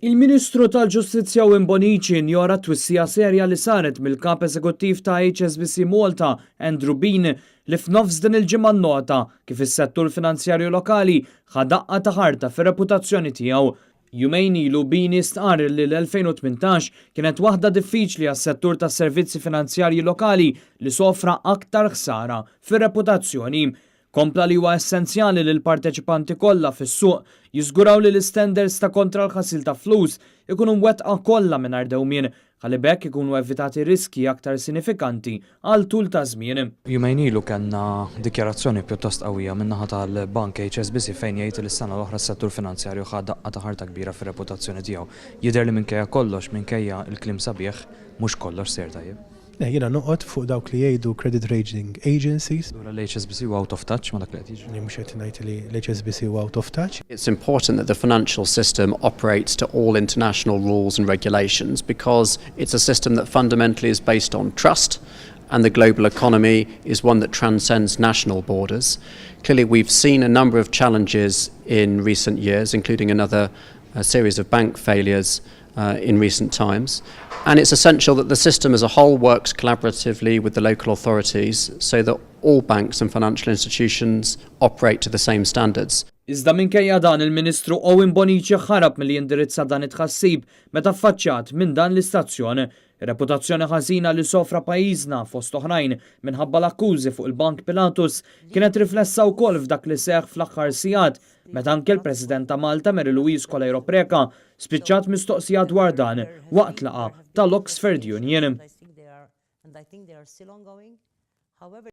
Il-Ministru tal-Ġustizzja Owen Bonnici injora twissija serja li saret mill-kap eżekuttiv ta' HSBC Malta, Andrew Bean, li f'nofs din il-ġimgħa nota kif is-settur finanzjarju lokali ħa daqqa ta' ħarta fir-reputazzjoni tiegħu. Jumejn ilu Bean stqarr li l-2018 kienet waħda diffiċli għas-settur tas-servizzi finanzjarji lokali li sofra aktar ħsara fir-reputazzjoni. Kompla li huwa essenzjali li l-parteċipanti kollha fis-suq jiżguraw li l-istandards ta' kontra l-ħasil ta' flus ikunu mwettqa kollha mingħajr dewmien ħalli b'hekk ikunu evitati riski aktar sinifikanti għal tul ta' żmien. Jumejn ilu kellna dikjarazzjoni pjuttost qawwija min-naħa tal-Bank HSBC fejn jgħid li s-sena l-oħra s-settur finanzjarju ħa daqqa ta' ħarta kbira fir-reputazzjoni tiegħu. Jidher li minkejja kollox, minkejja il-kliem sabiħ, mhux kollox sejjer tajjeb. Le, jiena noqgħod fuq dawk li jgħidu credit rating agencies. Allura l-HSBC huwa out of touch ma' dak li qed jiġri. Li mhux qed ngħid li l-HSBC huwa out of touch. It's important that the financial system operates to all international rules and regulations because it's a system that fundamentally is based on trust, and the global economy is one that transcends national borders. Clearly, we've seen a number of challenges in recent years, including another series of bank failures in recent times. And it's essential that the system as a whole works collaboratively with the local authorities so that all banks and financial institutions operate to the same standards. Iżda minkejja dan, il-Ministru Owen Bonnici ħarab milli jindirizza dan it-tħassib meta affaċċjat minn dan l-istazzjon. Reputazzjoni ħażina li sofra pajjiżna, fost oħrajn minħabba l-akkużi fuq il-Bank Pilatus, kienet riflessa wkoll f'dak li seħ fl-aħħar sigħat meta anke l-President ta' Malta Mary Louise Coleiro Preca spiċċat mistoqsija dwar dan waqt laqgħa tal-Oxford Union. And I think they are still ongoing. However,